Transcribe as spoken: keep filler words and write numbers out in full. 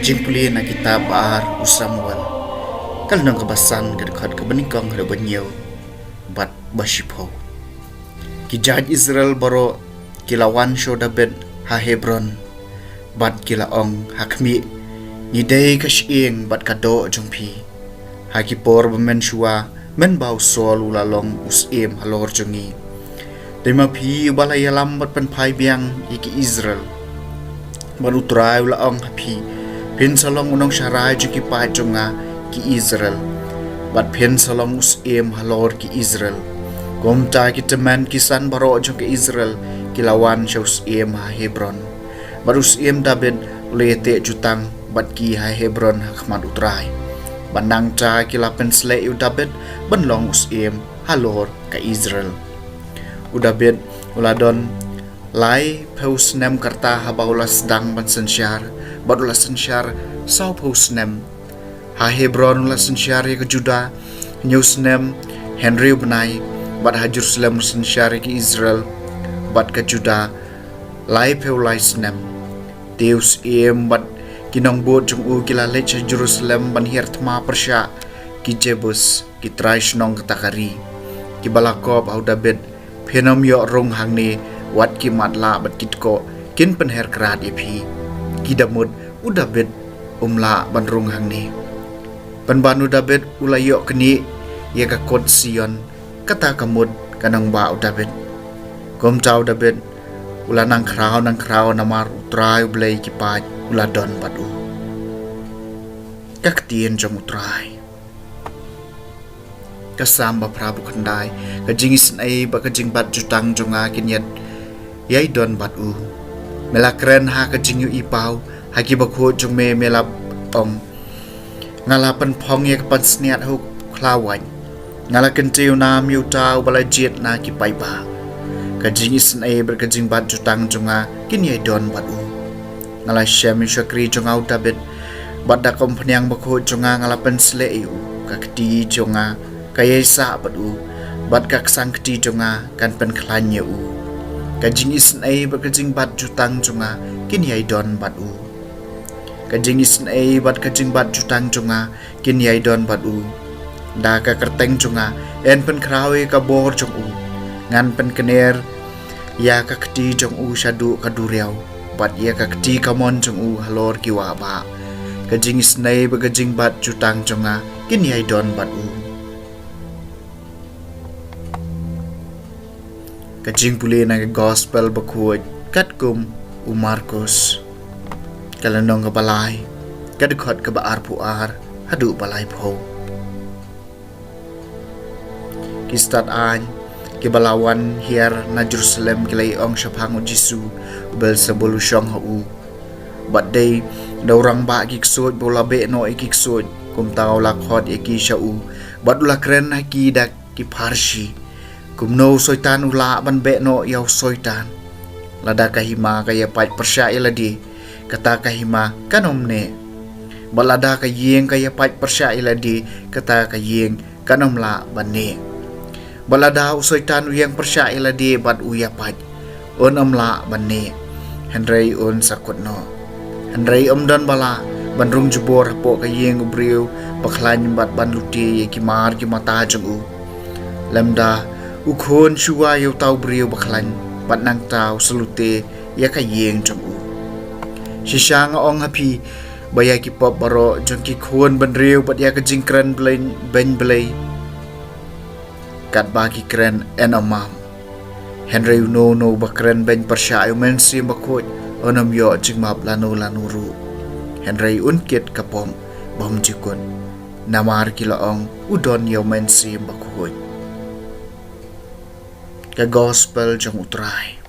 Jingpule na kitab ba ar u Samuel. Ka lynnong kaba san, ka dkhot kaba nyngkong haduh ba hynñiew bad ba shiphew. Ki jait Israel baroh ki la wan sha u David ha Hebron, bad ki la ong ha khmih, "Ngi dei ka shyieng bad ka doh jong phi. Ha ki por ba mynshuwa, mynba u Saul u la long u syiem halor jong ngi, te ma phi uba la ïalam bad pynphai biang ïa ki Israel. Bad u Trai u la ong ha phi, 'Phin sa long u nongsharai jong ki paid jong nga ki Israel, bad phin sa long u syiem halor ki Israel.' Kumta ki tymmen ki san baroh jong ki Israel ki la wan sha u syiem ha Hebron. Bad u syiem David u la ïateh jutang bad ki ha Hebron ha khmat u Trai. Bad nangta ki la pynsleh ïa u David ban long u syiem halor ka Israel." U David u la don laiphew snem ka rta haba u la sdang ban synshar, bad u la synshar sawphew snem. Ha Hebron u la synshar ïa ka Juda hynñiew snem hynriew bnai, bad ha Jerusalem u la synshar ïa ka Israel bad ka Juda laiphew lai snem. Te u syiem bad ki nongbud jong u ki la leit sha Jerusalem ban hiar thma pyrshah ki Jebus, ki trai shnong kata ka ri, kiba la kop ha u David, "Phin ym ïoh rung hangne, wat ki matlah bad ki tkoh kin pynher krad ïa phi." Ki da mut u David um lah ban rung hangne. Pynban u David u la ïoh knieh ïa ka kot Sion, kata ka mut ka nongbah u David. Kumta u David u la nang khraw nang khraw, namar u Trai u Blei ki paid u la don bad u. Ka ktien jong u Trai. Ka Salm ba phra, ba khyndai. Ka jingisynei bad ka jingbat jutang jong nga kin ïai, ïai don bad u. Me la kren ha ka jingïohi paw ha ki bakhuid jong me, me la ong, "Nga la pynphong ïa ka pansngiat ha u khlawait. Nga la kyntiew nam ïa uta uba la jied na ki paidbah." Ka jingisynei bad ka jingbat jutang jong nga kin ïai don bad u. Nga la shem ïa u shakri jong nga u David, bad da ka umphniang bakhuid jong nga nga la pynsleh ïa u. Ka kti jong nga ka ïai sah bad u, bad ka ksang kti jong nga kan pynkhlaiñ ïa u. Ka jingisynei bad ka jingbat jutang jong nga kin ïai don bad u. Ka jingisynei bad ka jingbat jutang jong nga kin ïai don bad u. Da ka kyrteng jong nga yn pynkhraw ïa ka bor jong u. Ngan pynkner ïa ka kti jong u shaduh ka duriaw, bad ïa ka kti kamon jong u halor ki wah bah. Ka jingisynei bad ka jingbat jutang jong nga kin ïai don bad u. Ka jingpule na ka Gospel bakhuid katkum u Markus, ka lynnong kaba lai, ka dkhot kaba arphew ar haduh ba laiphew. Ki stad aiñ kiba la wan hiar na Jerusalem ki la ïa ong shaphang u Jisu, "U Belsebul u shong ha u. Bad dei da u rangbah ki ksuid ba u la beh noh ïa ki ksuid." Kumta u la khot ïa ki sha u, bad u la kren ha ki da ki pharshi, "Kumno u soitan u lah ban beh noh ïa u soitan? Lada ka hima ka ïa pait pyrshah ïa lade, kata ka hima kan ym neh. Bad lada ka ïing ka ïa pait pyrshah ïa lade, kata ka ïing kan ym lah ban neh. Bad lada u soitan u ïeng pyrshah ïa lade bad u ïa pait, un ym lah ban neh, hynrei un sa kut noh. Hynrei ym don ba lah ban rung jubor hapoh ka ïing u briew bakhlaiñ bad ban lute ïa ki mar ki mata jong u. Lymda u khun shuwa ïa uta u briew bakhlaiñ, bad nangta u sa lute ïa ka ïing jong u. Shisha nga ong ha phi, ba ïa ki pop baroh jong ki khun bynriew bad ïa ka jingkren beiñ, beiñ Blei, katba ki kren yn ym mam. Hynrei uno uno uba kren beiñ pyrshah ïa u Mynsiem Bakhuid un ym ïoh jingmap lano lano ruh, hynrei un kit ka pop bymjukut, namar ki la ong, 'U don ïa u Mynsiem Bakhuid.'" Ka Gospel jong u Trai.